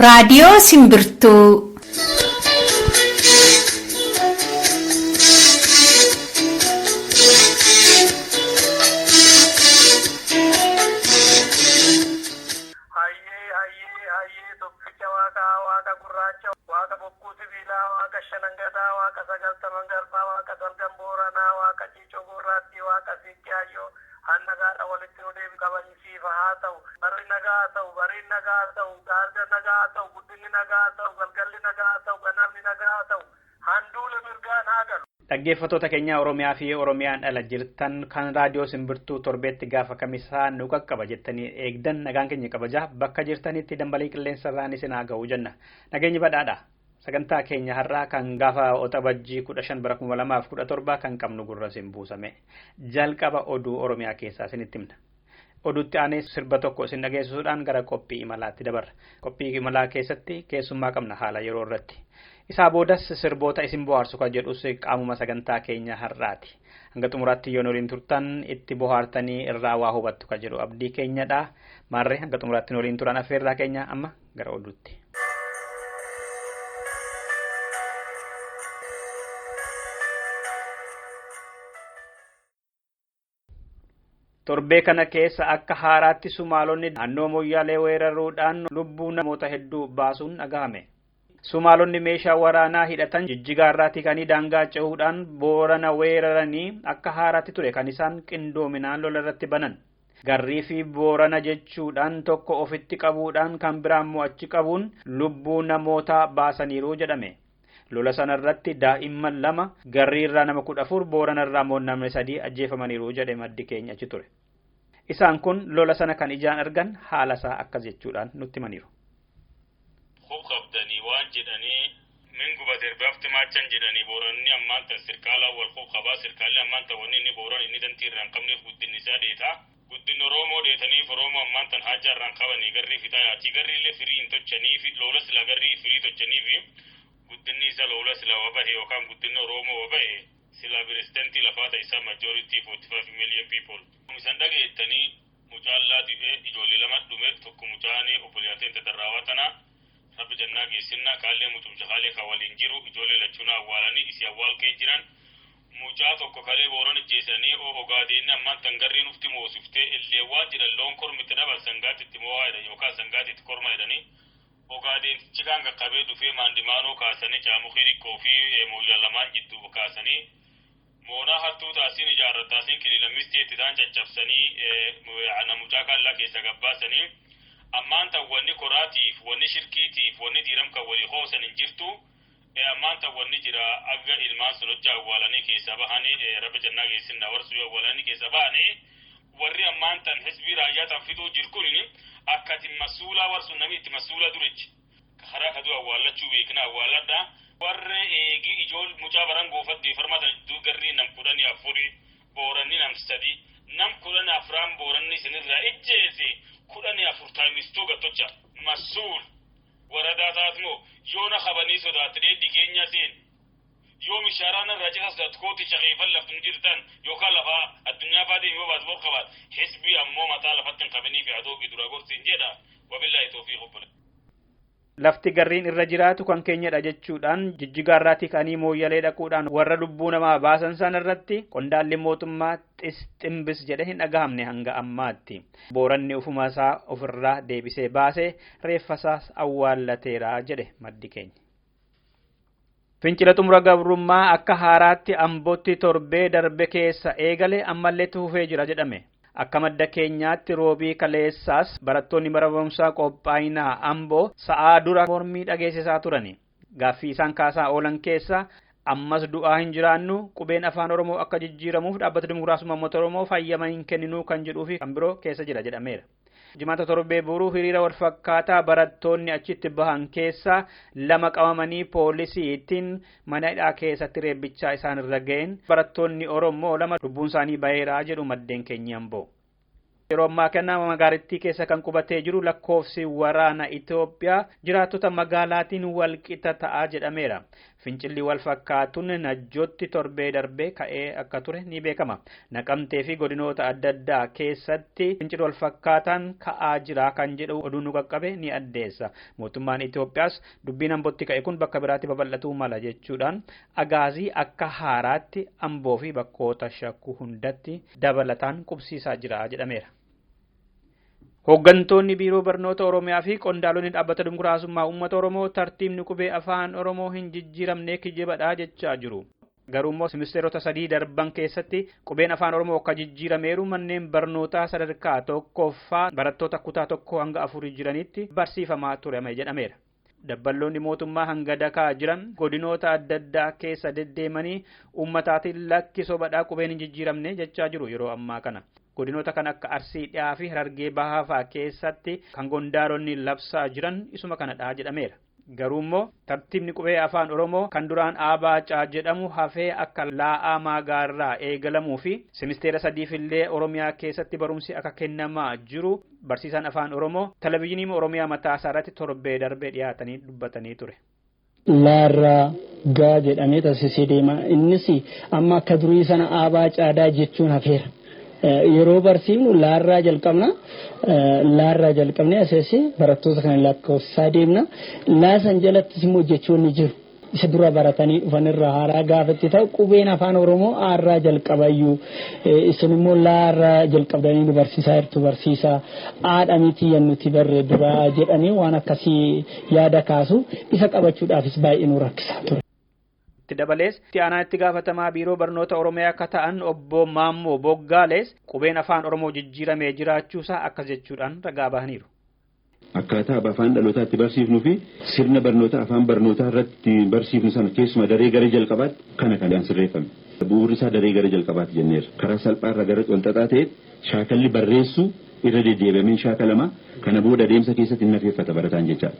Raadiyoo Simbirtuu. Hayyee hayyee hayyee tokkicha waaqaa waaqa gurraacha waaqa bokkuu sibiilaa waaqa shanangadaa waaqa sagaltaman garbaa waaqa salgan booranaa waaqa ciicoo gurraattii waaqa siiqqee hayyoo hannagaadha walitti nu deebi kabajisiifa haa ta'u barri nagaa haa ta'u bariin nagaa haa ta'u gaarga nagaa haa ta'u guddinni nagaa haa ta'u galgalli nagaa haa ta'u ganamni nagaa haa ta'u handuula mirgaan haa galu. Dhaggeeffattoota keenya Oromiyaa fi Oromiyaan ala jirtan kan raadiyoo simbirtuu torbeetti gaafa kamisaa nu qaqqaba jettanii eegdan nagaan keenya kabaja bakka jirtanitti dambalii qilleensa irraan isin haa ga'u jenna. Nageenyi badhaadha. Sagantaa keenya har'aa kan gaafa Waxabajjii 15 bara 2017 kan qabnu gurra isin buusame. Jalqaba oduu Oromiyaa keessaa isinitti himna. Oduutti aanee sirba tokko isin dhageessisuudhaan gara qophii imalaatti dabarra. Qophii imalaa keessatti keessummaa qabna haala yeroo irratti. Isaa boodas sirboota isin bohaarsu kan jedhus qaamuma sagantaa keenya har'aati. Hanga xumuraatti yoo waliin turtan itti bohaartanii irraa waa hubattu kan jedhu abdii keenyadha. Maarree hanga xumuraatti nu waliin turan affeerraa keenya amma gara oduutti. Torbee kana keessa akka haaraatti Sumaalonni naannoo Moyyaalee weeraruudhaan lubbuu namoota hedduu baasuun dhagahame. Sumaalonni meeshaa waraanaa hidhatan Jijjigaa irraatii kanii daangaa ce'uudhaan Boorana weeraranii akka haaraatti ture kan isaan qindoominaan lola irratti banan. Garrii fi Boorana jechuudhaan tokko ofitti qabuudhaan kan biraa immoo achi qabuun lubbuu namootaa baasaniiru jedhame. Lola sana irratti daa'imman lama, Garrii irraa nama 14, Boorana irraa immoo namni 3 ajjeefamaniiru jedhe maddi keenya achi ture. Isaan kun lola sana kan ijaan argan haala isaa akkas jechuudhaan nutti himaniiru. Hub qabdanii waan jedhanii min gubate erbaafti maachan jedhanii Booranni ammaan tan sirkaalaa wal hub qabaa sirkaalli ammaan tan wanni inni Booran inni dantii irraa hin qabneef guddinni isaa dheetaa guddinni Oromoo dheetaniif Oromoo ammaan tan haajaa irraa hin qabanii garrii fixaa yaatii garrii illee firii hin tochaniifi loola sila garrii firii tochaniifi guddinni isa loola sila wabahe yookaan guddinni Oromoo wabahe sila pirezidantii lafaa ta isaa majority 45 million people isan dhageettanii mucaan laa du'e ijoollee lama dhume tokko mucaani obboleeyyateen tatarraawaa tana rabbi jannaa geessinna kaallee mucumcha kaalee ka waliin jiru ijoollee lachuuna awwaalanii isii awwaal kee jiran mucaa tokko kalee Booran ijjeesanii o ogaadeenni ammaan tan garriin ufti moosiftee illeewwaan jedhan loon kormitti dhaban sangaatti itti moo'aa jedhan yookaan sangaatti itti korma jedhanii Ogaadeentichi kaan qaqqabee dhufee maandimaanoo kaasanii caamukii xiqqoo fi mooyyaa lamaan jidduu kaasanii moonaa hattuu taasiin ijaarrattaasiin kiliilammistii itti taan caccabsanii na mucaa kaallaa keessa gabbaasanii ammaan tan wanni koraatiif wanni shirkiitiif wanni diiram kan walii hoosan hin jirtu ammaan tan wanni jira aga ilmaan sun hojja awwaalanii keessaa bahanii rabbi jannaa geessinna warsu yoo awwaalanii keessaa bahanii warri ammaan tan hisbii raayyaa tan fixuu jir kunin akkati masuulaa warsun nami itti masuulaa durichi ka karaa kaduu awwaallachuu beekna awwaalladha warre eegi ijool mucaa baran goofadde farmaa tan jidduu garrii nam 14 Booranni nam 3 nam 14n Booranni isinirraa ijjeese 14 times 2 gattocha masuul waradaa taatmoo yoona kabanii sodaatti dheedhi keenya seen Yoo mishaaraan irraa cita sodaattu kooticha keefan laftum jirtan yookaan lafa addunyaa faa deemi yoo baaspoor qabaat hisbii ammoo mataa lafatti hin qabiniifi adoobii dura gorsiin jedha wabillaahi toofiiq obboleessa. Lafti garriin irra jiraatu kan keenyadha jechuudhaan Jijjigaarraatii ka'anii Mooyyalee dhaquudhaan warra lubbuu namaa baasan sana irratti qondaalli mootummaa xis ximbis jedhe hin dhagahamne hanga ammaatti. Booranni ofuma isaa ofirraa deebisee baasee reeffasaas awwaallateera jedhe maddi keenya. Fincila xumura gabrummaa akka haaraatti Ambotti torbee darbe keessa eegale ammallee itti fufee jira jedhame. Akka madda keenyaatti Roobii kaleessaas barattoonni mana barumsaa qophaa'inaa Amboo sa'aa dura mormii dhageessisaa turani. Gaaffii isaan kaasaa oolan keessaa ammas du'aa hin jiraannu, qubeen afaan Oromoo akka jijjiiramuuf dhaabbata dimokiraasummaa uummata Oromoof hayyama hin kenninuu kan jedhuu fi kan biroo keessa jira jedhameera. Jimaata torbee boruu hiriira walfakkaataa barattoonni achitti bahan keessaa lama qabamanii poolisiitiin mana hidhaa keessatti reebbichaa isaan irra ga'een barattoonni Oromoo lama lubbuun isaanii baheera jedhu maddeen keenya Amboo. Yeroo ammaa kana magaalattii keessa kan qubatee jiru lakkoofsi waraana Itoophiyaa jiraattota magaalaatiin walqixa ta'a jedhameera. Fincilli wal fakkaatuun Najjootti torbee darbee ka'ee akka ture ni beekama. Naqamtee fi godinoota adda addaa keessatti fincilli wal fakkaataan ka'aa jira kan jedhu oduun nu qaqqabe ni addeessa. Mootummaan Itoophiyaas dubbiin Ambootti ka'e kun bakka biraatti babal'atuu mala jechuudhaan agaazii akka haaraatti Amboo fi bakkoota shakkuu hundatti dabalataan qubsiisaa jira jedhameera. Hooggantoonni Biiroo Barnoota Oromiyaa fi qondaalonni dhaabbata Dimokiraasummaa Uummata Oromoo tartiibni qubee afaan Oromoo hin jijjiiramne kijibadha jechaa jiru. Garuu immoo simisteerota 3 darban keessatti qubeen afaan Oromoo akka jijjiirameeru manneen barnootaa sadarkaa tokkoffaa barattoota kutaa 1 hanga 4 jiranitti barsiifamaa turame jedhameera. Dabballoonni mootummaa hanga dakaa jiran godinoota adda addaa keessa deddeemanii uummataatiin lakki sobadhaa qubeen hin jijjiiramne jechaa jiru yeroo ammaa kana. Godinoota kan akka Arsii Dhiyaa fi Harargee Bahaa fa'aa keessatti kan qondaalonni labsaa jiran isuma kanadha jedhameera. Garuu immoo tartiibni qubee afaan Oromoo kan duraan Abaacaa jedhamu hafee akka Laa'aa Maagaarraa eegalamuu fi simisteera 3 illee Oromiyaa keessatti barumsi akka kennamaa jiru barsiisaan afaan Oromoo televizyiinii Oromiyaa mataa isaa irratti torbee darbee dhiyaatanii dubbatanii ture. Laarraa gaa jedhamee taasisee deema. Innis amma akka durii sana Abaacaadaa jechuun hafeera. Yeroo barsiifnu laarraa jalqabna. Laarraa jalqabnee asii barattoota kana lakkoofsaa deemna. Laasan jalattis immoo jechoonni jiru. Isa dura baratanii dhufan irraa haaraa gaafatti ta'u qubeen afaan Oromoo aarraa jalqabayyuu isin immoo laarraa jalqabdanii nu barsiisaa jirtu barsiisaa aadha miti nuti barree duraa jedhanii waan akkasii yaada kaasu isa qabachuudhaafis baay'ee nu rakkisaa ture. Itti dabalees itti aanaa itti gaafatamaa Biiroo Barnoota Oromiyaa akka ta'an obbo Maammoo Boggaalees qubeen afaan Oromoo jijjiiramee jiraachuusaa akkas jechuudhaan ragaa bahaniiru. Akkaataa afaan dhalootaatti barsiifnuu fi sirna barnoota afaan barnootaa irratti barsiifnu sana keessuma daree gara jalqabaatti kana kan sirreeffame. Bu'uurri isaa daree gara jalqabaatti jenneerra. Karaa salphaarra gara walxaxaa ta'etti shaakalli barreessuu irra deddeebi'ameen shaakalama kana booda adeemsa keessatti hin nafeeffata barataan jechaadha.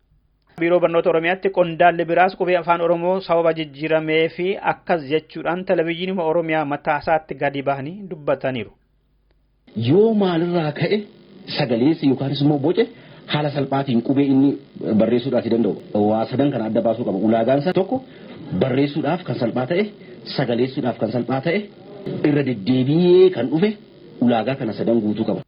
Biiroo Barnoota Oromiyaatti qondaalli biraas qubee afaan Oromoo sababa jijjiiramee fi akkas jechuudhaan televizyiinii Oromiyaa mataa isaatti gadi bahanii dubbataniiru. Yoo maalirraa ka'e sagaleessa yookaanis immoo boce haala salphaatiin qubee inni barreessuudhaaf danda'u. Waa sadan kana adda baasuu qaba. Ulaagaan isaa tokko barreessuudhaaf kan salphaa ta'e, sagaleessuudhaaf kan salphaa ta'e, irra deddeebi'ee kan dhufe ulaagaa kana sadan guutuu qaba.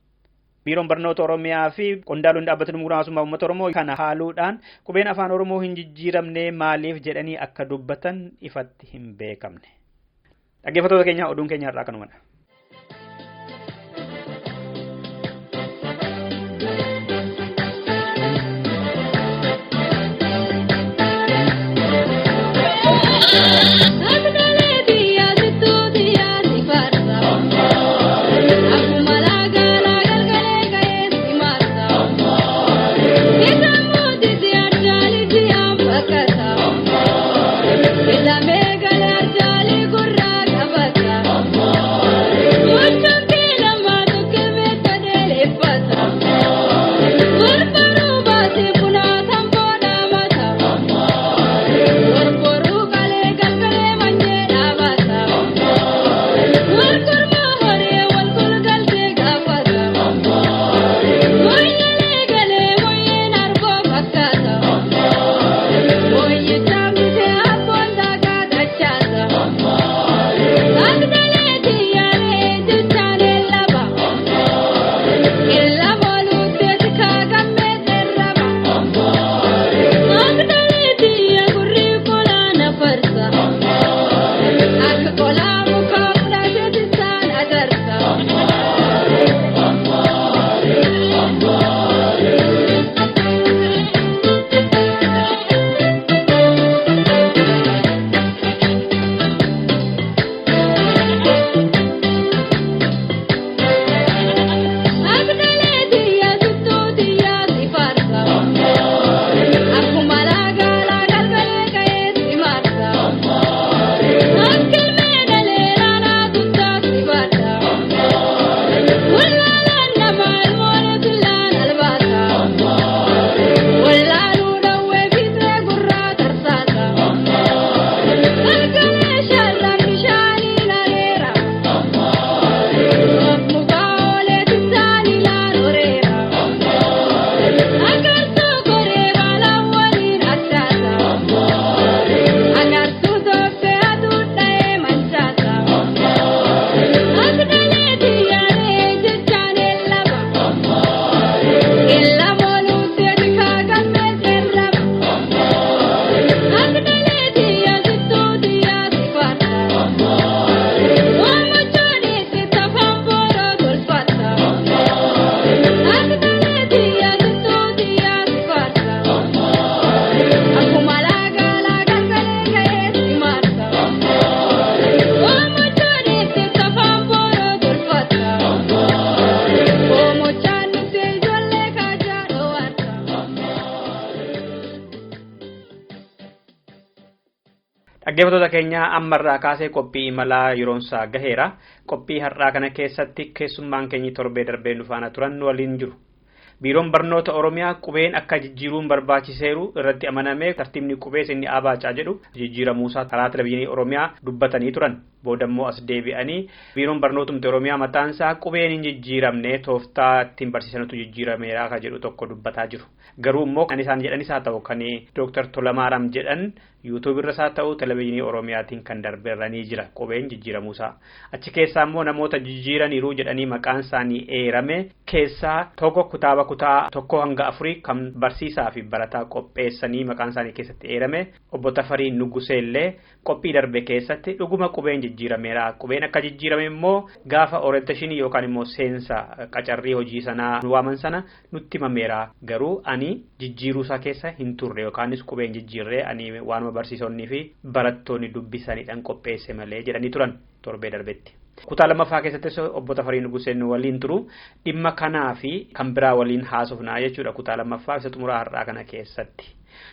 Biiroon Barnoota Oromiyaa fi qondaalonni dhaabbata Dimokiraasummaa Uummata Oromoo kana haaluudhaan qubeen afaan Oromoo hin jijjiiramne maaliif jedhanii akka dubbatan ifatti hin beekamne. Dhaggeeffattoota keenya oduun keenya har'aa kanumadha. Mega la jali gurra gabata. Dhaggeeffattoota keenya ammarraa kaasee qophii imalaa yeroonsaa gaheera. Qophii har'aa kana keessatti keessummaan keenyi torbee darbee nu faana turan nu waliin jiru. Biiroon Barnoota Oromiyaa qubeen akka jijjiiruun barbaachiseeru irratti amanamee tartiibni qubees inni abaacaa jedhu jijjiiramuusaa karaa televizyiinii Oromiyaa dubbatanii turan. Boodammoo as deebi'anii Biiroon Barnootumti Oromiyaa mataansaa qubeen hin jijjiiramne tooftaa ittiin barsiisanutu jijjiirameera ka jedhu tokko dubbataa jiru. Garuu immoo kan isaan jedhanis haa ta'u kan Dooktar Tolamaaram jedhan yuutuub irras haa ta'u televizyiinii Oromiyaatiin kan darbeerranii jira qubeen jijjiiramuusaa. Achi keessaa immoo namoota jijjiiraniiru jedhanii maqaan isaanii eerame keessaa tokko kitaaba kutaa 1-4 kan barsiisaa fi barataa qopheessanii maqaan isaanii keessatti eerame obbo Tafarii Nugusee illee qophii darbe keessatti dhuguma qubeen jijjiirameera. Qubeen akka jijjiirame immoo gaafa orienteeshinii yookaan immoo seensa qacarrii hojii sanaa nu waaman sana nutti himameera. Garuu ani jijjiiruusaa keessa hin turre yookaanis qubeen jijjiirree ani waanuma barsiisonnii fi barattoonni dubbisanidhaan qopheesse malee jedhanii turan torbee darbetti. Kutaa lammaffaa keessattis obbo Tafarii Nuguseen waliin turu dhimma kanaa fi kan biraa waliin haasofnaa jechuudha kutaa lammaffaa isa xumuraa har'aa kana keessatti.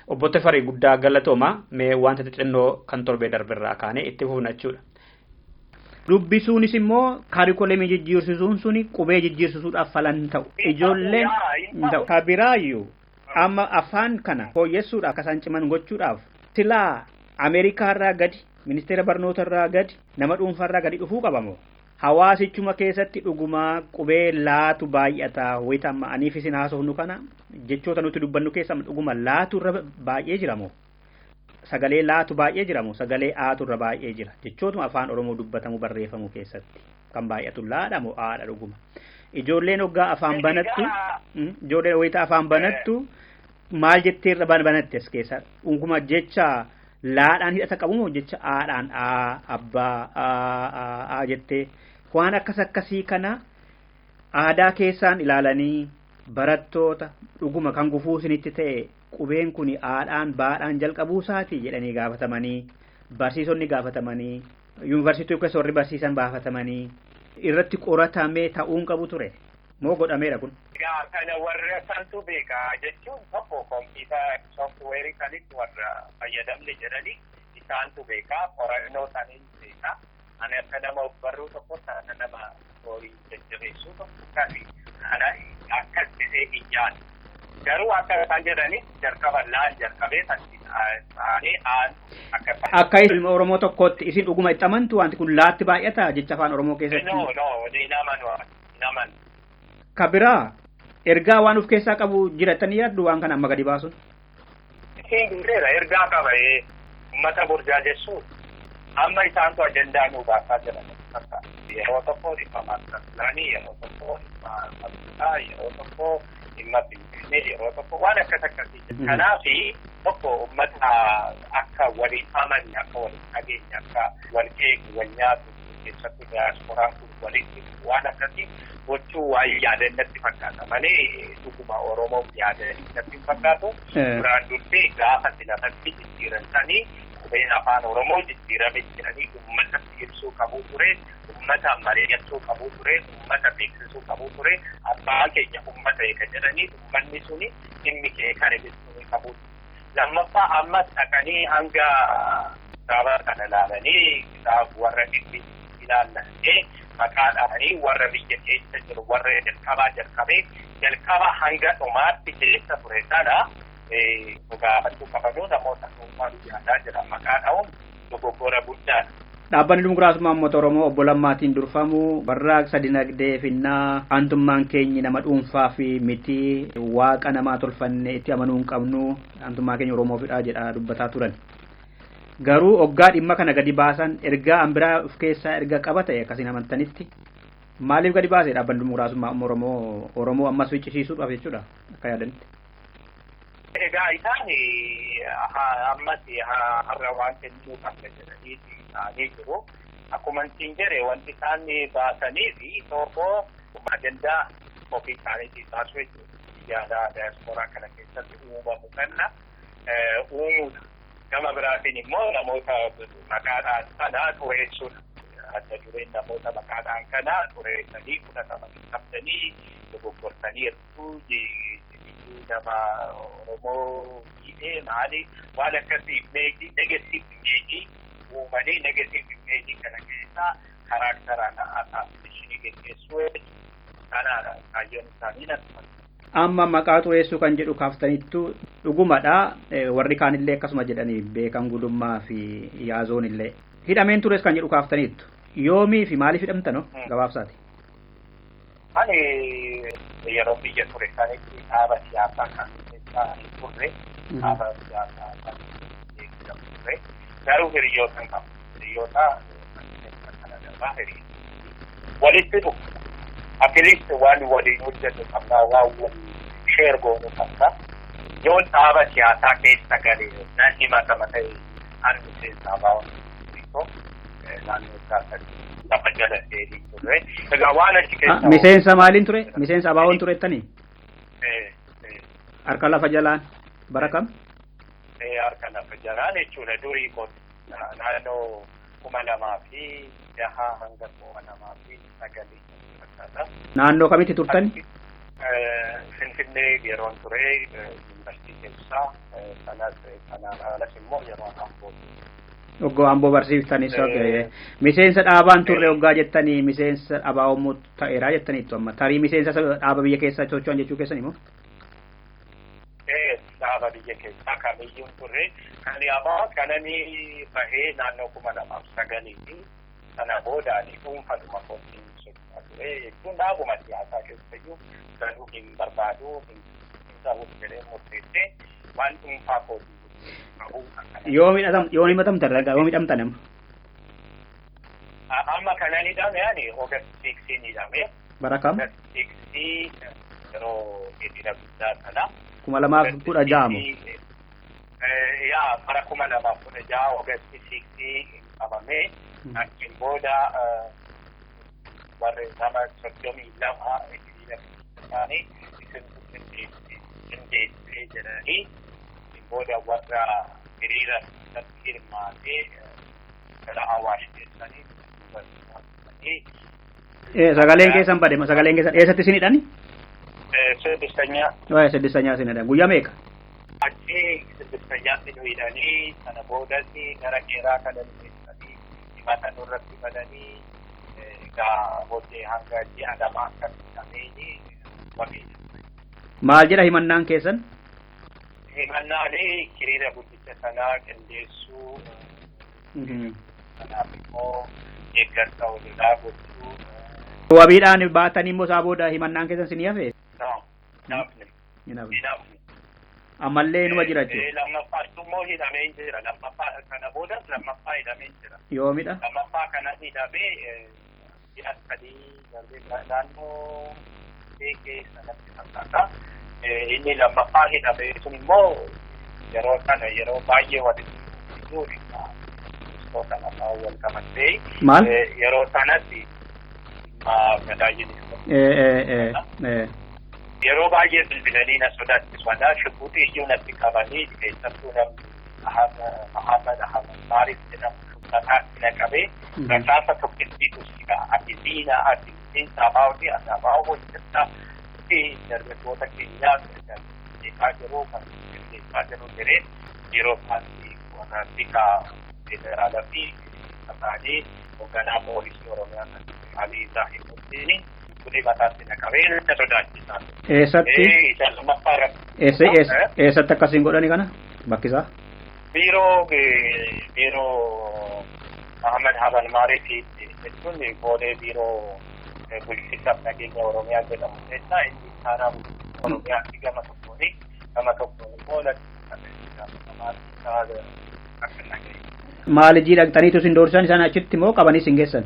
Obbo Tafarii guddaa galatooma mee wanta xixinnoo kan torbee darberraa kaane itti fufna jechuudha. Dubbisuunis immoo kaarikulamii jijjiirsisuun suni qubee jijjiirsisuudhaaf falan ta'u. Ijoolleen ta'u. Ka biraayyuu amma afaan kana fooyyessuudhaaf akka isaan ciman gochuudhaaf silaa Ameerikaarraa gadi ministeera barnootarraa gadi nama dhuunfaarraa gadi dhufuu qabamoo hawaasichuma keessatti dhugumaa qubee laatu baay'ata wayita amma aniif isin haasofnu kana jechoota nuti dubbannu keessa dhuguma laatu irra baay'ee jiramoo sagalee laatu baay'ee jiramoo sagalee aatu irra baay'ee jira jechootuma afaan Oromoo dubbatamu barreeffamu keessatti kan baay'atu laadha moo aadha dhuguma ijoolleen hoggaa afaan banattu ijoolleen wayita afaan banattu maal jettee irra banatte as keessa dhuguma jecha laadhaan hidhata qabu moo jecha aadhaan aa abbaa aa aa jettee waan akkas akkasii kana aadaa keessaan ilaalanii barattoota dhuguma kan gufuu isinitti ta'e qubeen kun aadhaan baadhaan jalqabuu isaati jedhanii gaafatamanii barsiisonni gaafatamanii yuunivarsiitii keessa warri barsiisan gaafatamanii irratti qoratamee ta'uun qabu ture moo godhameera kun. Egaa kana warra santu beeka jechuun tokko kompiitara sooftiweerii kanitti warra fayyadamne jedhanii isaantu beeka qorannoo isaanii beeka. Ani akka nama of barruu tokkotti akka nama horii jajjabeessuu tokko kan kana akkas jedhee hin yaadu. Garuu akka isaan jedhanis jalqaba laan jalqabee ta'anii aan akka. Akka ilma Oromoo tokkootti isin dhuguma itti amantu wanti kun laatti baay'ata jecha afaan Oromoo keessatti. No no ni amanu ni amanu. Ka biraa ergaa waan of keessaa qabu jiraatanii yaaddu waan kana amma gadi baasuun. Hingireera ergaa qaba uummata burjaajessuu amma isaantu ajandaa nuu baasaa jiran fakkaata. Yeroo tokko dhimma maastar pilaanii yeroo tokko dhimma barumsaa yeroo tokko dhimma finfinnee yeroo tokko waan akkas akkasii. Kanaafi tokko uummata akka waliin amanne akka waliin dhageenye akka wal qeequ wal nyaatu keessattuu diyaasporaan kun walitti waan akkasii gochuu waan yaadannatti fakkaata malee dhuguma Oromoof yaadanii natti hin fakkaatu. Duraan dursee gaafa lafatti jijjiiran sanii qubeen afaan Oromoo jijjiirame jedhanii uummata ibsuu qabu ture, uummata mari'achuu qabu ture, uummata beeksisuu qabu ture, abbaa keenya uummata eega jedhanii uummanni suni dhimmi kee kana jechuu qabu. Lammaffaa ammas dhaqanii hanga kitaaba kana ilaalanii kitaaba warra dhimmi ilaallatee maqaa dhahanii warra biyya keessa jiru warra jalqabaa jalqabee jalqaba hanga dhumaatti keessa ture sana gaafachuu qabanu namoota dhuunfaa biyya jira maqaa dha'uun dogoggora guddaadha. Dhaabbanni Dimokiraasummaa Uummata Oromoo obbo Lammaatiin durfamu warraaqsa dinagdee finnaa aantummaan keenyi nama dhuunfaa fi miti waaqa namaa tolfanne itti amanuu hin qabnu aantummaa keenya Oromoofidha jedhaa dubbataa turan. Garuu hoggaa dhimma kana gadi baasan ergaa an biraa of keessaa erga qaba ta'e akkasiin amantanitti maaliif gadi baasee dhaabbanni Dimokiraasummaa Oromoo Oromoo ammas ficcisiisuudhaaf jechuudha akka yaadanitti. Egaa isaan ammas har'a waan kennuu qabna jedhanii ta'anii jiru. Akkuma ittiin jedhe wanti isaan baasanii fi tokko ajandaa ofii isaaniitiin baasuu jechuudha. Biyya diyaasporaa kana keessatti uumamu kana uumuudha. Gama biraatiin immoo namoota maqaadhaan kana xureessuudha. Adda dureen namoota maqaadhaan kana xureessanii fudhatamanii qabdanii dogoggortanii erguu nama Oromoo miidhee maali waan akkasii meeqii negatiiv meeqii uumanii negative image kana keessaa karaakteraan assassination geggeessuu kanaadha kaayyoon isaanii natti fakkaata. Amma maqaa xureessuu kan jedhu kaaftaniittu dhugumadha. Warri kaanillee akkasuma jedhanii beekan gudummaa fi yaazoon illee. Hidhameen tures kan jedhu kaaftaniittu. Yoomii fi maaliif hidhamtano gabaabsaati? Ani yeroo biyya ture sanitti dhaaba siyaasaa kan keessaa hin turre, dhaaba siyaasaa kan keessa turre, garuu hiriyoota hin qabu. Hiriyoota kana darbaa hiriyoota. Walitti dhufu. At least waan waliin hojjennu qabna, waan waliin share goonu qabna. Yoo dhaaba siyaasaa keessa galee nan himatama ta'e an miseensa abaa'oon naannoo isaa lafa jala seenii turre. Egaa waan achi keessa. Miseensa maaliin ture? Miseensa abaawoon ture jettanii? Harka lafa jalaan bara kam? Harka lafa jalaan jechuudha durii kun naannoo 2006 hanga 2009 fakkaata. Naannoo kamitti turtani? Finfinnee yeroon ture yuunivarsiitii keessaa sanas sanaan alas immoo yeroo Amboo. Oggoo Amboo barsiiftanis miseensa dhaabaan turre hoggaa jettanii miseensa dhaabaa immoo ta'eeraa jettaniittu amma tarii miseensa dhaaba biyya keessaa socho'an jechuu keessan immoo? Dhaaba biyya keessaa kamiyyuu turre kan abaa kananii bahee naannoo 2009 sana booda ani dhuunfadhuma kootiin socho'aa ture jechuun dhaabuma siyaasaa keessayyuu galuu hin barbaadu hin ta'u jedhee murteessee waan dhuunfaa kootiin. Yoo hidhamtan ragaa yoo hidhamtan amma. Amma kanan hidhame ani August 6 hidhame. Bara kam? August 6 yeroo hiriira guddaa sana. 2016 moo? Yaa bara 2016 August 6 qabame. Achiin booda warri nama 32 hiriira isaanii isin qindeessee jedhanii booda warra hiriira irratti hirmaatee gara Awaash geessanii. Sagaleen keessan bade sagaleen keessan eessatti isin hidhani? Siddistanyaa. Waa'ee siddistanyaa isin hidhan guyyaa meeqa? Achi siddistanyaatti nu hidhanii sana boodas gara qeeraa kana nu geessanii himata nurratti bananii egaa booddee hanga ji'a lama akka hidhameeni wabii. Maal jedha himannaan keessan? Himannaan hiriira guddicha sanaa qindeessuu kanaaf immoo deeggarsa walirraa gochuu. Wabiidhaan baatanii immoo isaa booda himannaan keessan isin hafe? Hin hafne. Ammallee inuma jira jechuudha. Lammaffaa immoo hidhamee jira. Lammaffaa kana boodas lammaffaa hidhamee jira. Yoomidha? Lammaffaa kana hidhamee ji'a 3 darbee naannoo beekee sanatti fakkaata. Inni lammaffaa hidhame sun immoo yeroo kana yeroo baay'ee walitti dhufuu kiristoota lafaa wal qabattee maal yeroo sanatti yeroo baay'ee bilbilanii na sodaachisudha shubbuutii iyyuu natti qabanii keessattuu namni Ahmad Ahmad Maariif jedhamu mataatti na qabee rasaasa tokkittiitu si ga'a ati diina ati miseensa abaa'ooti ati abaa'oo hojjettaa fi dargaggoota keenyaa beekaa jiru kan beekaa jiru jedhee yeroo isaatti warra bika federaalaa fi ta'anii hoogganaa poolisii Oromiyaa kan Ali Ibrahim Hussein kuni mataatti na qabee na sodaachisaa. Eessatti? Isa lammaffaa irratti. Eessatti akkasiin godhani kana bakki isaa? Biiroo Ahmad Haban Maariif jechuun boolee biiroo bulchiinsaaf nageenya Oromiyaa jedhamu keessaa inni karaa Oromiyaa fi gama tokkoon gama tokkoon immoo Maal ijii dhaqxaniitu isin doorsisan isaan achitti moo qabanii isin geessan?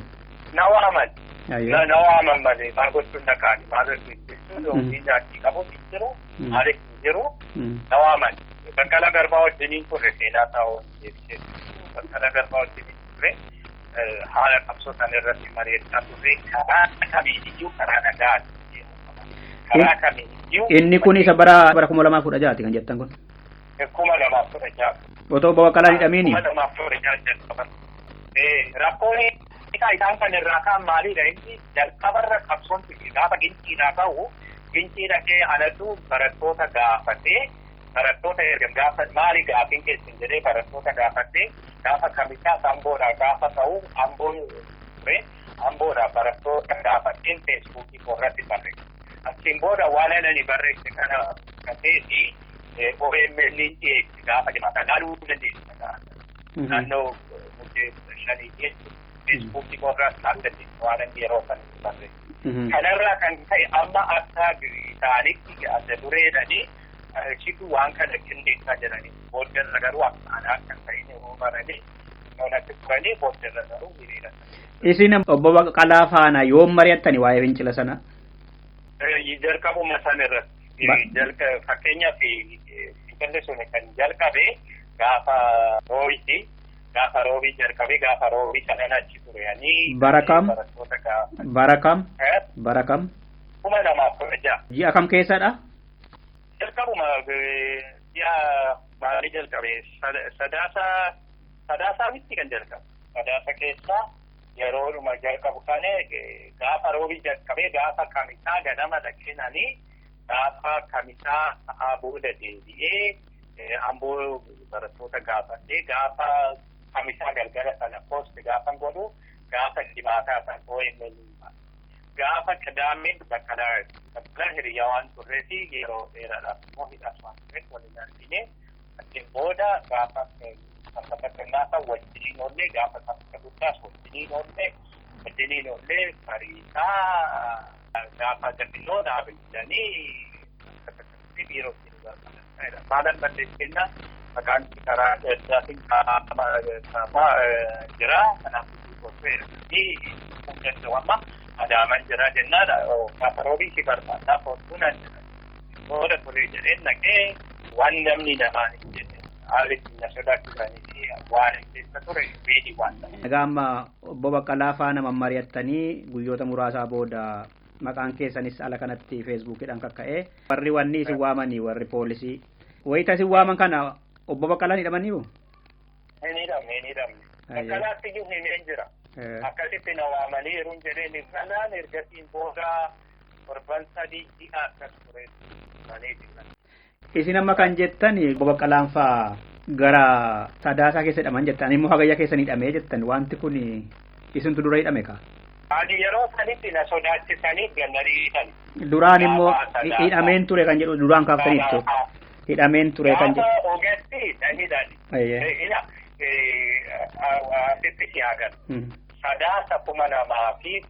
Na waaman. Na waaman malee maal gochuun dhaqaani maal jechuun hojii jaartii qabu hin jiru maaliif hin jiru na waaman. Baqqalaa Garbaa wajjiniin turre seenaa taa'uun deebisee Baqqalaa Garbaa wajjiniin turre haala qabsoo sana irratti mari'achaa turre karaa kamiiniyyuu karaa nagaa karaa kamiiniyyuu. Inni kun isa bara 2016 kan jettan kun. 2016. Otoo Baqqalaan hidhamiini. 2016 jalqaban. Rakkoon isaan kan irraa ka'an maalidha inni jalqabarra qabsoon gaafa ginciidhaa ka'u gincii dhaqee anatu barattoota gaafatee barattoota erga gaafa maali gaafiin keessan jedhee barattoota gaafatee Gaafa kamisaa Amboodhaa gaafa ta'u Amboon ture Amboodhaa barattoota gaafadheen feesbuukii irratti barreesse. Achiin booda waan ani barreesse kana kaseeti OMN dhiyeesse gaafa jimaata laaluu dandeessa. Naannoo muddee 5 jechuudha. Feesbuukii irratti laaluu dandeessa waan ani yeroo sana barreesse. Kanarraa kan ka'e amma akka isaanitti adda dureedhanii shitu waan kana qindeessaa jiranii booddarra garuu akka anaa kan ta'in yeroo baranii natti turanii booddarra garuu hiriira. Isin obbo Baqqalaa faana yoom mari'attani waa'ee fincila sana? Jalqabuma sana irratti. Fakkeenyaaf fincilli sun kan jalqabe gaafa roobiiti. Gaafa roobii jalqabe gaafa roobii sanan achi turanii. Bara kam? Bara kam? Bara kam? 2016. Ji'a kam keessadha? Jalqabuma ji'a maalii jalqabe sadaasaa miti kan jalqabe. Sadaasa keessaa yeroodhuma jalqabu kana gaafa roobii jalqabee gaafa kamisaa ganama dhaqeenanii gaafa kamisaa sa'aa booda deebi'ee Amboo barattoota gaafadhee gaafa kamisaa galgala sana poosti gaafa godhu gaafa jimaataa sana OMN gaafa qadaameen Baqqalaa hiriyaa waan turree fi yeroo dheeraadhaaf immoo hidhaas waan turreef waliin argine achiin booda gaafa sanbata xinnaa wajjiniin oollee gaafa sanbata guddaas wajjiniin oollee bariisaa gaafa gannoo dhaabbatanii biirootti nu gargaaran. Maalan balleessinna maqaan karaa adda addaatiin kaa'amaa jira. Kanaaf danda'u amma Adaaman jira jennaan gaafa roobii si barbaadaa foottuun jira. Booda turee jedheen naqee waan namni namaan hin jenne haalli na sodaachisanii fi waan keessa ture beedii waan ta'e. Egaa amma obbo Baqqalaa faana mari'attanii guyyoota muraasaa booda maqaan keessanis ala kanatti feesbuukiidhaan kakka'ee warri wanni isin waamanii warri poolisii wayita isin waaman kana obbo Baqqalaan hidhamaniiru? Hin hidhamne hin hidhamne. Baqqalaatti iyyuu himeen jira. Akkasitti na waamanii yeroon jedheen kanaan ergasiin booda torban 3 ji'a akkas ture. Isin amma kan jettan obbo Baqqalaan faa gara sadaasaa keessa hidhaman jettan immoo hagayya keessan hidhamee jettan wanti kun isintu dura hidhame ka? Ani yeroo sanitti na sodaachisanii gannari hidhan. Duraan immoo hidhameen ture kan jedhu duraan kaaftaniittu. Hidhameen ture kan jedhu. Gaafa ogeessi na hidhan. Ila asitti si agarra. Sadaasa 2015.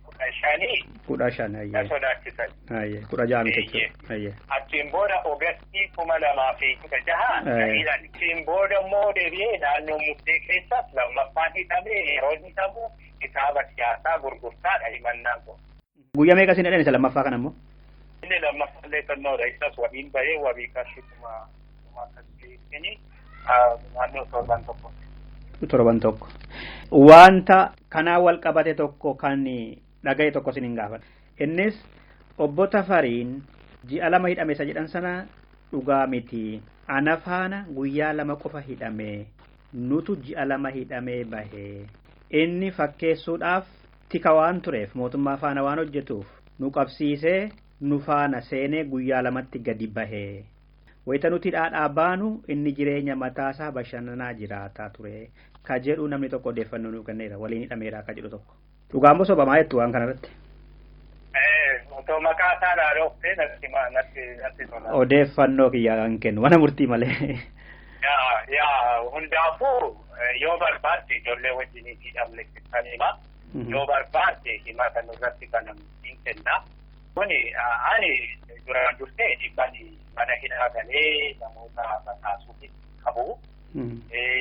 15 ayyee. Na sodaachisan. Ayyee 16 miti jechuudha. Ayyee. Achiin booda ogeessi 2016 na hidhan. Achiin booda immoo deebi'ee naannoo murtee keessas lammaffaan hidhamee yeroo hidhamu kitaaba siyaasaa gurgurtaadha himannaan kun. Guyyaa meeqa isin hidhan isa lammaffaa kana immoo? Inni lammaffaallee xinnoodha. Isas wabiin bahee wabii qarshii kuma akkasitti naannoo torban tokko. Torban tokko. Wanta kanaa wal qabate tokko kan dhagaye tokko isin hin gaafadha. Innis obbo Tafariin ji'a 2 hidhame isa jedhan sana dhugaa miti. Ana faana guyyaa 2 qofa hidhame. Nutu ji'a 2 hidhamee bahe. Inni fakkeessuudhaaf tika waan tureef mootummaa faana waan hojjetuuf nu qabsiisee nu faana seenee guyyaa 2tti gadi bahe. Wayita nuti dhaadhaa baanu inni jireenya mataasaa bashannanaa jiraataa ture. Ka jedhu namni tokko odeeffannoo nuu kenneera waliin hidhameera ka jedhu tokko. Dhugaan moo sobamaa jettu waan kanarratti? Otoo maqaa isaa dhaadoftee natti tola. Odeeffannoo kiyyaa kan kennu mana murtii malee. Yaa hundaafuu yoo barbaadde ijoollee wajjin hidhamne kan hima. Yoo barbaadde hima kan irratti banamu hin kenna. Kuni ani duraan dursee dhibban mana hidhaa galee namoota bataasuuf qabu.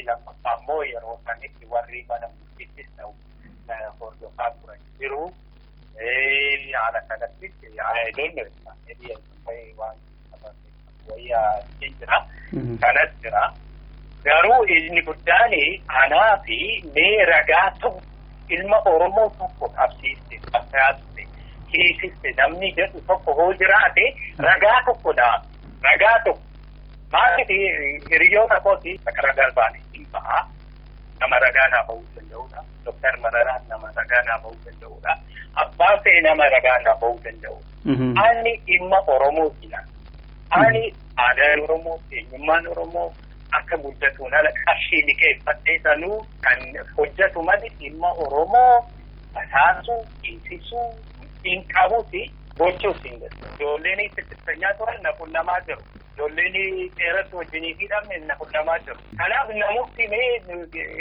Lammaffaa immoo yeroo sanitti warri mana murtiittis ta'u hordofaa turan jiru. Haala kanattis waan wayyaa jira. Kanas jira. Garuu inni guddaan anaa fi mee ragaa tokko ilma Oromoo tokko qabsiiste qabsiiste hiisiste namni jedhu tokko hoo jiraate ragaa tokkodha. Ragaa tokko. Maaliif hiriyoota kooti Baqqalaa Garbaan hin ba'a. Nama ragaa naa ba'uu danda'udha. Dooktar Mararaan nama ragaa naa ba'uu danda'udha. Abbaan fe'e nama ragaa naa ba'uu danda'udha. Ani dhimma Oromooti. Ani aadaan Oromoo, eenyummaan Oromoo, akka guddatuun ala qarshii liqeeffadhee sanuu kan hojjetu malee dhimma Oromoo basaasuu, dhiisisuu hin qabuuti gochuus hin danda'u. Ijoolleen itti turan na qunnamaa jiru. Ijoolleen dheeratu wajjinii fi dhabne na qunnamaa jiru. Kanaaf namooti mee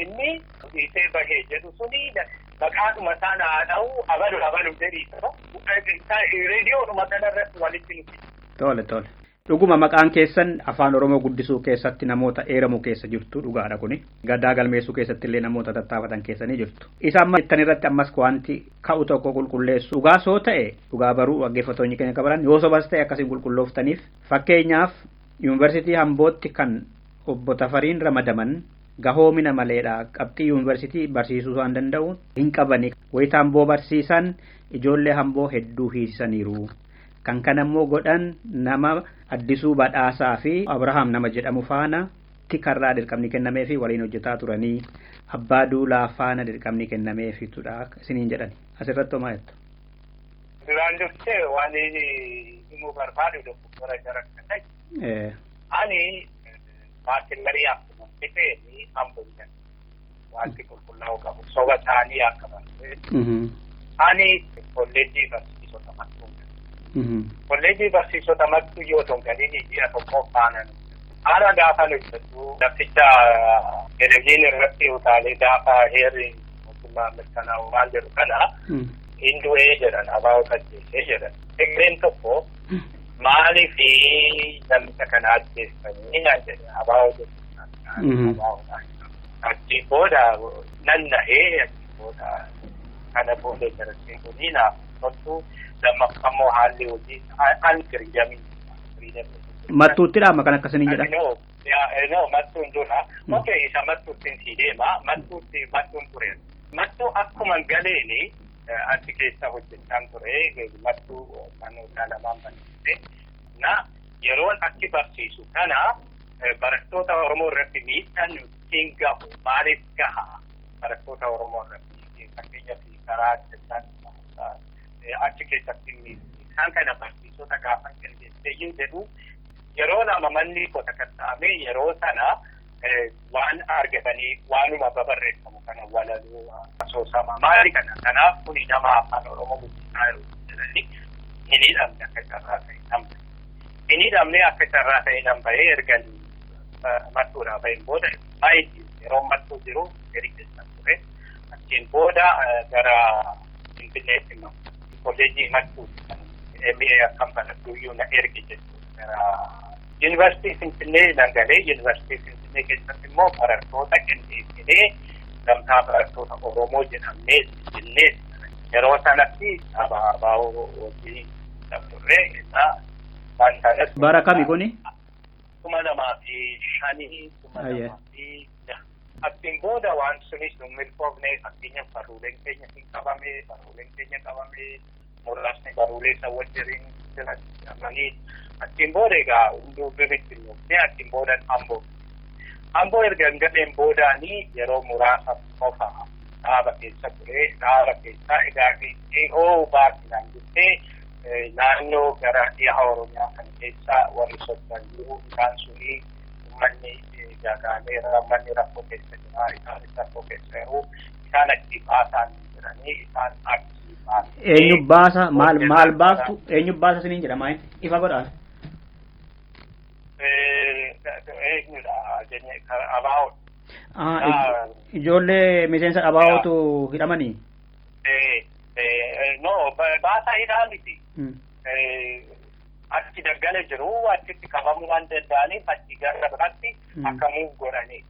inni dhiisee bahee jedhu suni maqaadhuma isaan haa dha'u abalu abalu jedhii reediyoodhuma kanarratti walitti nuti. Tole tole. Dhuguma maqaan keessan afaan Oromoo guddisuu keessatti namoota eeramu keessa jirtu dhugaadha kuni. Gadaa galmeessuu keessatti illee namoota tattaafatan keessanii jirtu. Isa amma jettan irratti ammas wanti ka'u tokko qulqulleessu dhugaa soo ta'e dhugaa baruu dhaggeeffattoonni keenya qabaran yoo sobas ta'e akkasiin qulqullooftaniif fakkeenyaaf yuunivarsiitii Hambootti kan obbo Tafariin ramadaman gahoomina maleedha qabxii yuunivarsiitii barsiisuu waan danda'u hin qabani. Wayita Hamboo barsiisan ijoollee Hamboo hedduu hiisisaniiru. Kan kanammoo godhan nama Addisuu Badhaasaa fi Abrahaam nama jedhamu faana tikarraa dirqamni kennamee fi waliin hojjetaa turanii Abbaa Duulaa faana dirqamni kennameefitudha isiniin jedhani. Asirratti homaa jettu. Duraan dursee waan himuu barbaadu dogoggora jara kana. Ani baatillarii akkuma dhufee Amboo jedhama. Wanti qulqullaa'uu qabu soba ta'anii akka barbaadu. Ani kolleejjii barsiisota mattuu. Kolleejjii barsiisota mattuu yoo ta'u galiin ji'a tokko faanan. Haala gaafa hojjetu lafticha televizyiinii irratti utaalee gaafa heerri mootummaa mirkanaa'u maal jedhu kana hin du'ee jedhan abaa'oo ajjeesee jedhan. Tigreen tokko maaliif namicha kana ajjeessanii naan jedhe abaa'oo jedhu. Achi booda nan nahee achi booda kana booda jaraseen kunii naaf toltu lammaffaa immoo haalli hojii an firiidamii. Mattuutti dhaama kan akkasanii jedhan. No, mattuun dura. Okei, isa mattuutti si deema. Mattuutti mattuun ture. Mattuu akkuma galeeni achi keessa hojjechaan ture. Mattuu manoota lamaan barsiise. Na yeroon achi barsiisu kana barattoota Oromoo irratti miidhaan hin gahu. Maaliif gaha? Barattoota Oromoo irratti fakkeenyaaf karaa adda addaa achi keessatti isaan kana barsiisota gaafa qindeessee jedhu yeroo nama manni kota qaxxaamee yeroo sana waan argatanii waanuma babarreeffamu kana walaloo asoosama maali kana kanaaf kuni nama afaan Oromoo guddisaa jiru jedhanii hin hidhamne akka carraa ta'e namni. Hin hidhamne akka carraa ta'e nan bahee erga mattuudhaa baheen booda baay'ee yeroo mattuu jiru gadi keessa ture achiin booda gara Finfinneetti immoo kolleejjii mattuu MA akkam barattuyyuu na erge jechuudha gara Yuunivarsiitii Finfinnee nan galee Yuunivarsiitii Finfinnee keessatti immoo barattoota qindeessinee gamtaa barattoota Oromoo jedhamnee jennee yeroo sanatti abaaboo wajjin turre isaa waan kanas. Bara kami kuni? 2005 2006. Achiin booda waan sunis nu milkoofne fakkeenyaaf barruuleen keenya hin qabame barruuleen keenya qabame muraasni barruulee isa wajjin jiran achiin booda egaa hunduu biritti nuufne achiin booda Amboo. Amboo erga hin galeen boodaanii yeroo muraasa qofa dhaaba keessa ture dhaaba keessa egaa dhihoo baasilaan jettee naannoo gara dhiha Oromiyaa kan keessa warri socho'an jiru isaan suni uummanni gaagaameera uummanni rakkoo keessa jira isaanis rakkoo keessa jiru isaan achi baasaan jiranii isaan achi baasan. Eenyu baasa maal maal baaftu eenyu baasa isiniin jedhama ifa godhaa. Eenyudha jennee abaa'oodha. Ijoollee miseensa abaa'ootu hidhamanii? No baasa hidhaa miti. Achi daggala jiru achitti qabamuu waan danda'aniif achi gara biraatti akka muuf godhanii.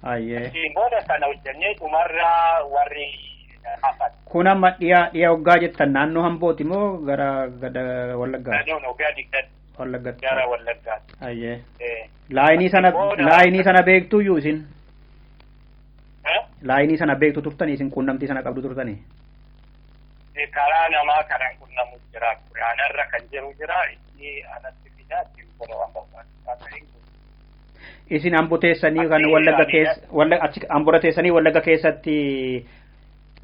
Achiin booda sana hojjennee dhumarraa warri hafan. Kun amma dhiyaa dhiyaa hoggaa jettan naannoo Hambooti moo gara gada Wallaggaa? No gadi gadi. Wallaggaatti. Gara Wallaggaatti. Ayyee. Laayinii sana beektuyyuu isin? Laayinii sana beektu turtanii isin quunnamtii sana qabdu turtanii? Karaa namaa kanan qunnamu jira. Anarra kan jiru jira. Inni anatti fidaa ittiin booda waan barbaachisaa ta'e. Isin Amboo teessanii kan Wallagga keessa achi Ambora teessanii Wallagga keessatti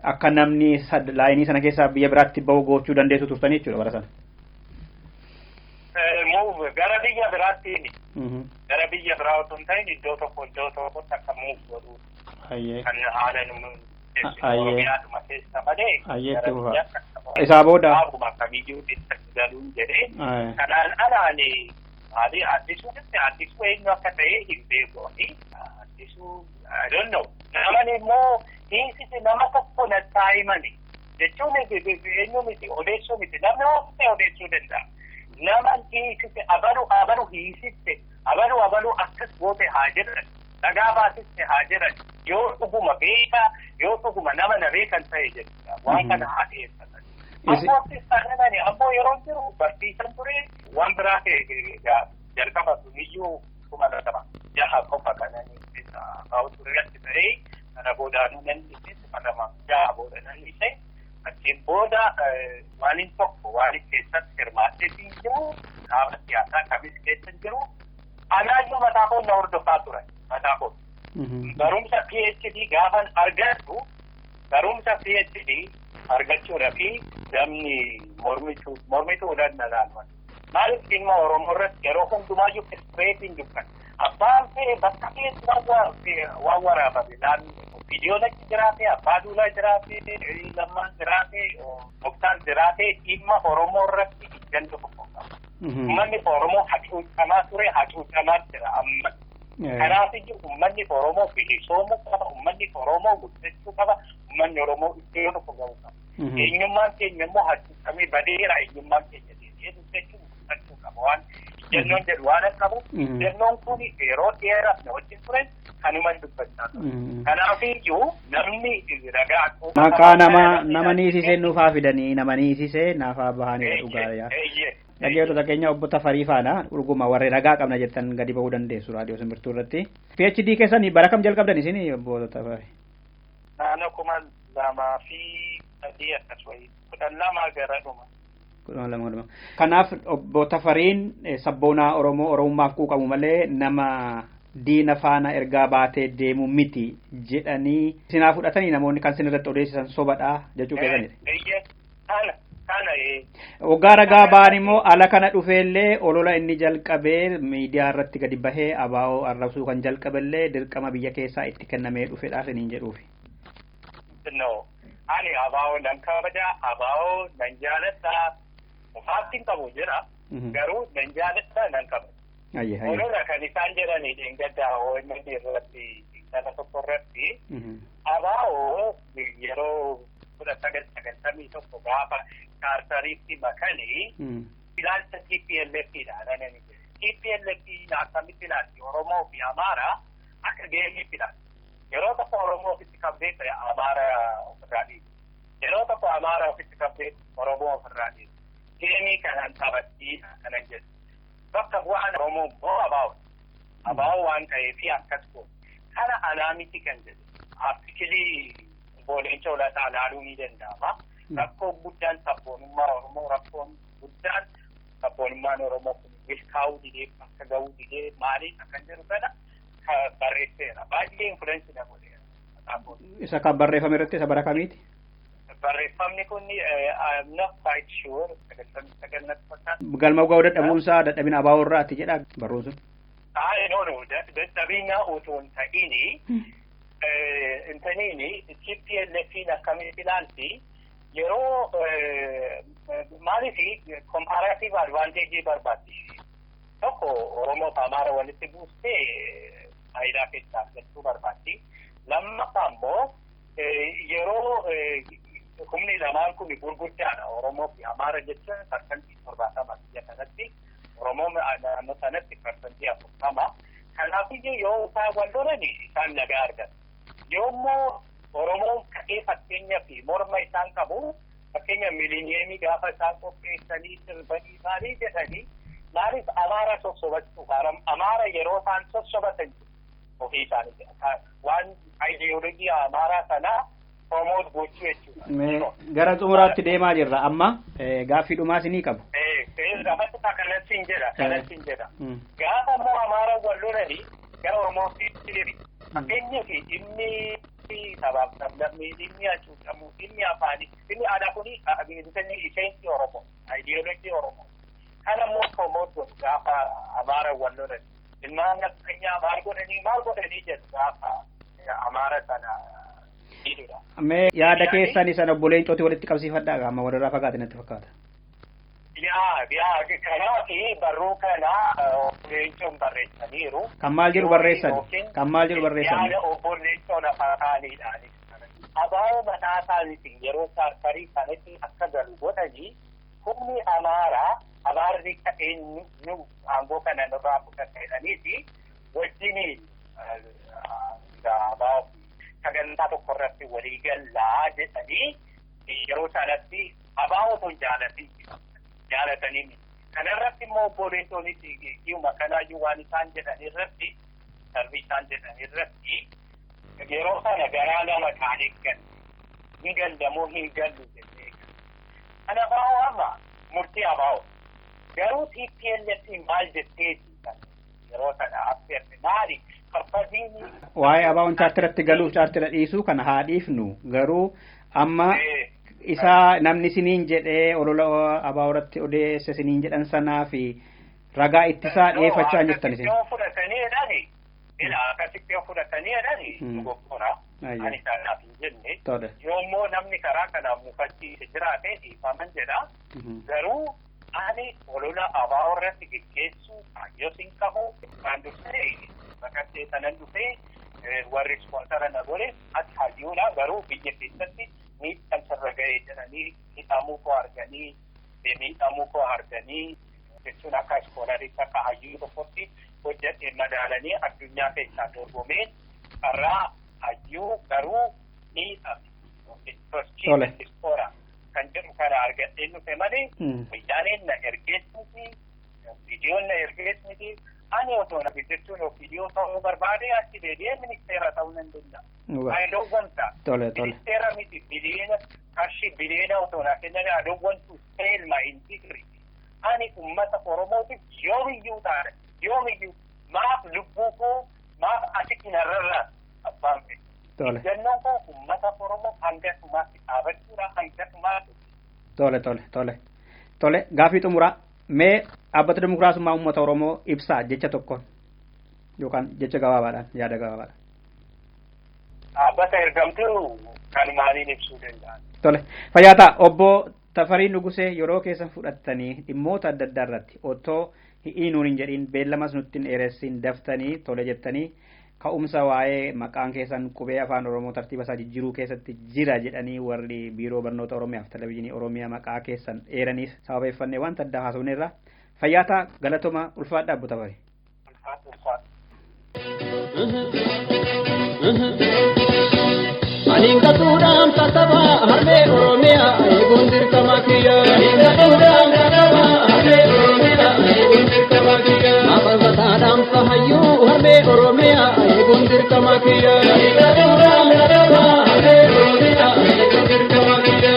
akka namni laayinii sana keessaa biyya biraatti bahu gochuu dandeessu turtanii jechuudha bara sana. Muu Move gara biyya biraatti gara biyya biraa otoo hin ta'in iddoo tokko iddoo tokkotti akka move godhu. Kan haala nu Oromiyaadhuma keessa malee. Isaa booda. Akkuma kamiyyuu itti galuun jedhee. Kanaan alaani maali Addisuu Addisuu eenyu akka ta'e hin beeku. Addisuu I don't know. Namani immoo hiisisi nama tokko nattaa himani. Jechuun eenyu miti odeessuu miti namni oofte odeessuu danda'a. Nama hiisise abalu abalu hiisiste abalu abalu akkas goote haa jedhan dhagaa baasiste haa jedhan yoo dhuguma beekaa yoo dhuguma nama na beekan ta'e jechuudha waan kana haa dhiyeeffatan. Ammoo taanaan ammoo yeroo jiru barsiisan ture waan biraa jalqaba suniyyuu 2006 qofa kanan baa'u ture ta'ee kana boodaanuu nan dhiise 2006 booda nan dhiise. Achiin booda waan tokko waan keessatti hirmaattee hin jiru qaama siyaasaa kamis keessa hin jiru anaayyuu mataa koo na hordofaa ture mataa koo. Barumsa PhD gaafan argadhu barumsa PhD argachuudhaa fi namni mormituudhaan na laalman. Maaliif dhimma Oromoo irratti yeroo hundumaayyuu kireetiin dubban. Abbaan fe'e bakka fe'etti waan waraabame naannoo viidiyoon achi jiraate abbaa duulaa jiraate lammaan jiraate muktaan jiraate dhimma Oromoo irratti ijjannu tokko qaba. Uummanni Oromoo hacuucamaa ture hacuucamaa jira amma. Kanaaf iyyuu uummanni Oromoo bilisoomuu qaba uummanni Oromoo guddachuu qaba uummanni Oromoo iddoo tokko ga'uu qaba. Eenyummaan keenya immoo hacuucamee badeera eenyummaan keenya deebi'ee guddachuu guddachuu qaba waan ijjannoon jedhu waan qabu ijjannoon kun yeroo dheeraaf na wajjin ture kanuman dubbachaa ture. Kanaaf iyyuu namni ragaa. Maqaa nama nama niisisee nuufaa fidanii nama niisisee naafaa bahanii dhugaa yaa. Dhaggeeffattoota keenya obbo Tafarii faana dhuguma warri ragaa qabna jettan gadi bahuu dandeessu raadiyoo simbirtuu irratti. PhD keessan bara kam jalqabdan isin obbo Tafarii? Naannoo 2003 akkas wayii 12 gara dhuma. 12. Kanaaf obbo Tafariin sabboonaa Oromoo Oromummaaf quuqamu malee nama diina faana ergaa baatee deemu miti jedhanii sinaa fudhatanii namoonni kan sin irratti odeessisan sobadha jechuu keessanidha. Waggaa ragaa ba'an immoo ala kana dhufeellee olola inni jalqabee miidiyaa irratti gadi bahee abaa'oo arrabsuu kan jalqabellee dirqama biyya keessaa itti kennamee dhufedha siniin jedhuufi. No, ani abaa'oo nan kabaja, abaa'oo nan jaaladha. Mufaatti hin qabu jira. Garuu nan jaaladha nan kabaja. Olola kan isaan jedhanii dheengaddaa OMN irratti sana tokko irratti abaa'oo yeroo 1991 gaafa chaartariitti makanii ilaalcha TPLF dha anani jedhe. TPLF akkamitti ilaalti Oromoo fi Amaaraa akka geemiitti ilaalti. Yeroo tokko Oromoo ofitti qabdee ta'e Amaara ofirraa dhiisu. Yeroo tokko Amaara ofitti qabdee Oromoo ofirraa dhiisu. Geemii kanaan taphattii kanan jedhu. Bakka bu'aan Oromoo immoo abaa'u. Abaa'u waan ta'eef akkas goone. Kana anaa miti kan jedhu. Artikilii Leencoo Olataa ilaaluu ni danda'ama. Rakkoon guddaan sabboonummaa Oromoo rakkoon guddaan sabboonummaan Oromoo kun milkaa'uu didee bakka ga'uu didee maaliif akkan jedhu kana barreesseera. Baay'ee influensi na godheera. Isa kan barreeffame irratti isa bara kamiiti? Barreeffamni kun I'm not quite sure. 99 natti fakkaata. Galma ga'uu dadhabuunsaa dadhabina abaa'oo irraati jedha barruun sun. No no dadhabina otoo hin ta'ini intaniini TPLF'n akkamitti ilaalti yeroo maaliif comparative advantage barbaaddi. Tokko Oromoo fi Amaara walitti buustee faayidaa keessaa argachuu barbaaddi. Lammaffaa immoo yeroo humni lamaan kun gurguddaadha. Oromoo fi Amaara jechuun 70% biyya kanatti Oromoo naannoo sanatti 40%. Kanaafiyyuu yoo isaan wal lolan isaan nagaa argatu. Yoo immoo Oromoon ka'ee fakkeenyaa fi morma isaan qabu fakkeenya miliiniyeemii gaafa isaan qopheessanii sirbanii maalii jedhanii maaliif Amaara sossobachuuf Amaara yeroo isaan sossobatan ofii isaanii waan ayidiyoolojii Amaaraa sanaa promoot gochuu jechuudha. Gara xumuraatti deemaa jirra amma gaaffii dhumaa isinii qabu. Kanatti jedha kanatti jedha. Gaafa immoo Amaara wal lolanii gara Oromootti deebi. Fakkeenyaaf dhimmi sabaaf sablammii dhimmi hacuucamuu dhimmi afaanii dhimmi aadaa kuni isheensi Oromoo ayidiyoolojii Oromoo. Kana immoo promote godhu gaafa Amaara wal lolan. Ilmaan nafxanyaa maal godhanii jedhu gaafa Amaara sana miidhudha. Mee yaada keessan sana obbo Leencootti walitti qabsiifadhaa amma walirraa fagaate natti fakkaata. Yaa kanaaf barruu kana obbo Leencoon barreessaniiru. Kan maal jedhu barreessan? Kan maal jedhu barreessan? Yaada obbo Leencoon afaan isaaniidhaan. Abaa'oo mataa isaaniitiin yeroo chaartarii sanatti akka galu godhanii humni Amaaraa Amaarri ka'ee nu aangoo kana nurraa fudhata jedhaniiti wajjiniin abaa'oo sagantaa tokko irratti walii gallaa jedhanii yeroo sanatti abaa'oo otoo jaalatanii miti. Kana irratti immoo obbo Leencoonis dhiyuma kanaayyuu waan isaan jedhan irratti sarbii isaan jedhan irratti yeroo sana garaa lama taanee galle hin gallamoo hin gallu jennee kana abaa'oo amma murtii abaa'oo garuu TPLF maal jettee yeroo sana affeerre maali farfasiin. Waa'ee abaa'oon chaartiratti galuuf chaartira dhiisuu kana haa dhiifnu garuu amma isaa namni siniin jedhee olola abaa'oo irratti odeesse siniin jedhan sanaa fi ragaa ittisaa dhiyeeffachaa jirtan isin. Yoo fudhatanii jedhani ila akkasitti yoo fudhatanii jedhani dogoggora ani sanaaf hin jenne yoommoo namni karaa kanaaf mufachiise jiraate dhiifaman jedha garuu ani olola abaa'oo irratti geggeessuu kaayyoo sin qabu kan dursee baqattee sanan dhufee warri ispoonsara na godhe ati hayyuudha garuu biyya keessatti miidhaan sirra ga'ee jedhanii hidhamuu koo arganii miidhamuu koo arganii jechuun akka iskoolariitti akka hayyuu tokkotti hojjedhe madaalanii addunyaa keessaa dorgomeen carraa hayyuu garuu miidhame iskoora kan jedhu kana argadheen dhufe malee wayyaaneen na ergees miti viidiyoon na ergees miti ani otoo na jechuun viidiyoo ta'uu barbaade achi deebi'ee ministeera ta'uu nan danda'a. I don't want that. Tole tole. Ministeera miti biliyeena qarshii biliyeena otoo na kennan I don't want to sell my integrity. Ani uummata Oromootiif yoomiyyuu taane yoomiyyuu maaf lubbuu koo maaf asitti narrarraa abbaan fedhe. Tole. Jannoon koo uummata Oromoo hanga dhumaatti dhaabachuudha hanga dhumaatti. Tole tole tole. Tole gaafii xumuraa mee dhaabbata dimokiraasummaa uummata Oromoo ibsaa jecha tokkoon yookaan jecha gabaabaadhaan yaada gabaabaadhaan. Dhaabbata ergamtuu kan maaliin ibsuu danda'an. Tole fayyaataa obbo Tafarii Nugusee yeroo keessan fudhattanii dhimmoota adda addaa irratti otoo hi'ii nuun hin jedhiin beellamas nutti hin dheeressin daftanii tole jettanii ka'umsa waa'ee maqaan keessan qubee afaan Oromoo tartiiba isaa jijjiiruu keessatti jira jedhanii warri biiroo barnoota Oromiyaaf televezyiinii Oromiyaa maqaa keessan eeraniif sababeeffannee wanta addaa haasofneerra. Fayyaataa galatoma ulfaadhaa obbo Tafarii. Ani gatuudhaan tataba harmee Oromiyaa eeguun dirqama kiyya. Ani gatuudhaan tataba harmee Oromiyaa eeguun dirqama kiyya. Abalbataadhaan fahayyuu harmee Oromiyaa eeguun dirqama kiyya. Ani gatuudhaan tataba harmee Oromiyaa eeguun dirqama kiyya.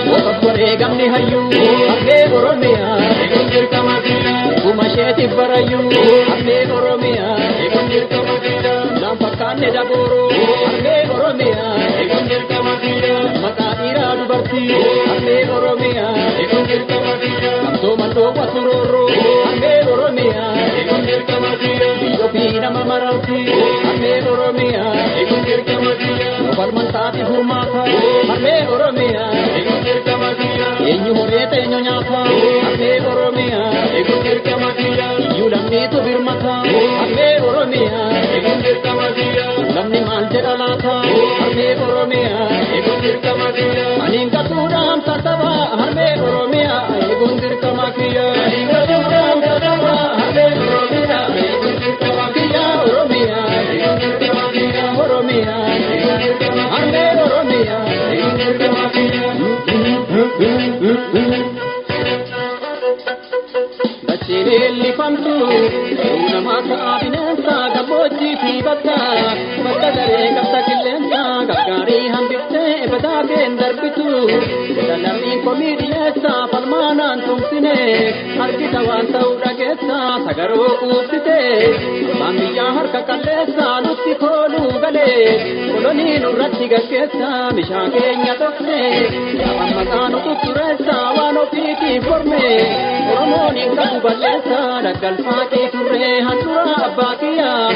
Wareegamni hayyuu harmee Oromiyaa eeguun dirqama kiyya. Eeguma isheetiif barayyuu harmee Oromiyaa eeguun dirqama kiyya. Naan fakkaanne dabooroo harmee Oromiyaa eeguun dirqama kiyya. Maqaa dhiiraa dubartii harmee Oromiyaa eeguun dirqama kiyya. Qabsoo mandoo wasurooroo harmee Oromiyaa eeguun dirqama kiyya. Biyya ofii nama mararti harmee Oromiyaa eeguun dirqama kiyya. Falman taati furmaata harmee Oromiyaa eeguun dirqama kiyya. Eenyu horee eenyu nyaata harmee Oromiyaa eeguun dirqama kiyya. Iyyuu lammiitu birmata harmee Oromiyaa eeguun dirqama kiyya. Namni maal jedha laata harmee Oromiyaa eeguun dirqama kiyya. Ani gatuudhaan tataba harmee Oromiyaa eeguun dirqama kiyya. Ani gatuudhaan tataba harmee Oromiyaa eeguun dirqama kiyya. Oromiyaa eeguun dirqama kiyya. Oromiyaa eeguun dirqama harmee Oromiyaa eeguun dirqama kiyya. Dacheen leellifamtu namaa ta'a bineensa gammoojjii fi bakka bakka daree qabsa qilleensa gaggaarii hambiftee badaa keen darbitu lammiin komii dhiyeessa falmaanaan tumsine harkisa waan ta'uu dhageessa sagaroo quubsite abbaan biyyaa harka qalleessa nutti kooluu galee kolonii nurratti gaggeessa bishaan keenya dhokse gaafa maqaa nu tuttureessa waan ofiitiif morme Oromoon hin qabu balleessaa daggalfaa kee turree handhuraa abbaa kiyyaa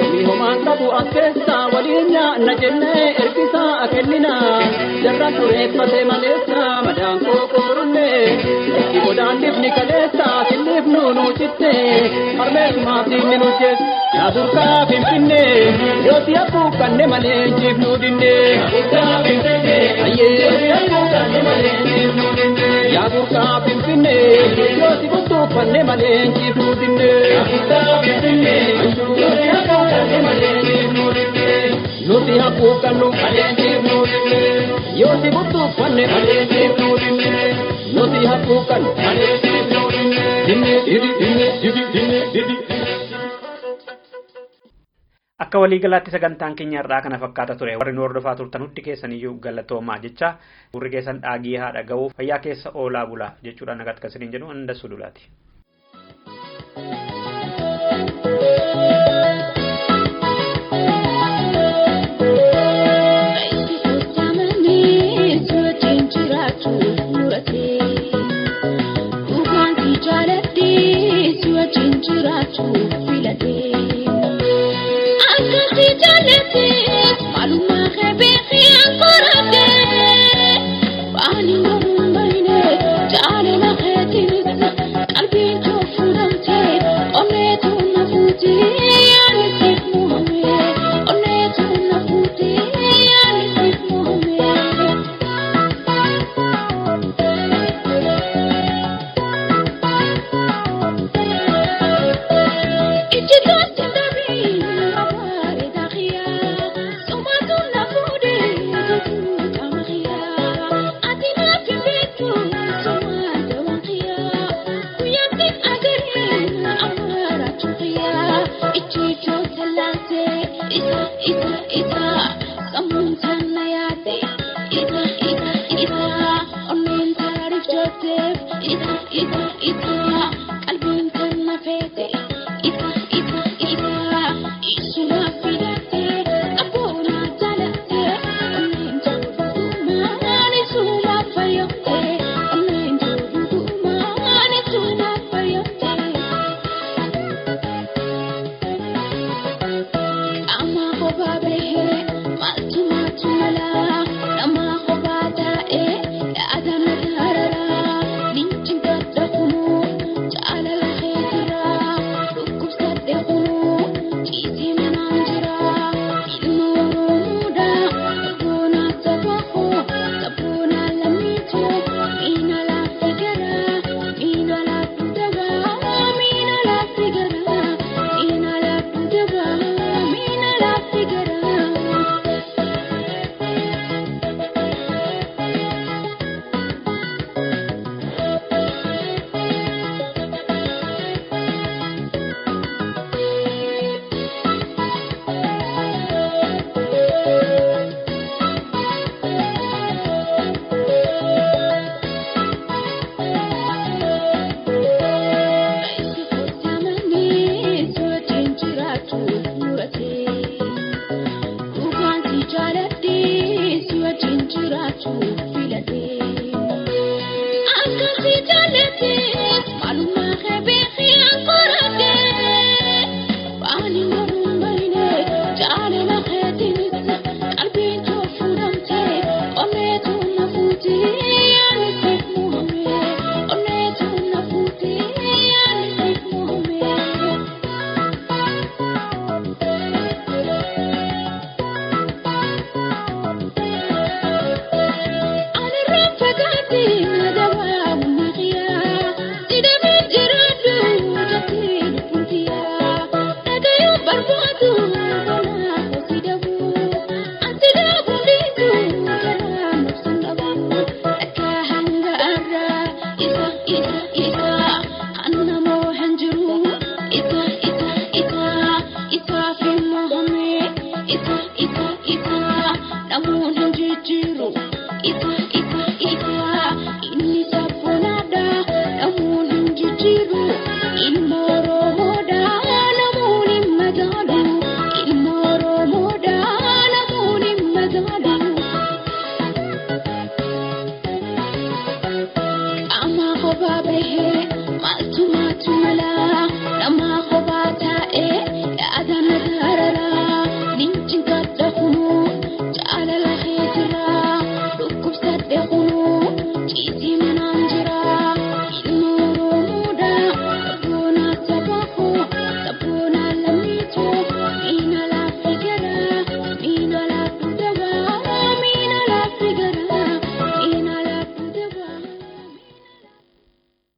Ormi homaan qabu as keessaa waliin nyaanna jennee ergisaa kennina jarra tureeffate maleessaa madaan koo qoorullee itti godaannifni kaleessaa sinniif nuunuu citte harmeesumaaf diinni nu jeesse yaa burqaa finfinnee yoo si haguugganne malee injifnuu dinnee. Yaa burqaa finfinnee yoo si buttuufanne malee injifnuu dinnee. Nuti haguuggannu malee injifnuu dinnee. Yoo si buttuufanne malee injifnuu dinnee. Nuti haguuggannu malee injifnuu dinnee. Dinnee didi dinnee didi dinnee didi. Akka waliigalaatti sagantaan keenya irraa kana fakkaata ture warri nu hordofaa turtan hundi keessaniyyuu galatoomaa jecha gurri keessan dhaagii haa dhaga'uu fayyaa keessa oolaa bulaa jechuudhaan nagaatti kan isiniin jedhu Andassuu Dulaati. Ana Kophaa bahee maaltu maatu mala namaa.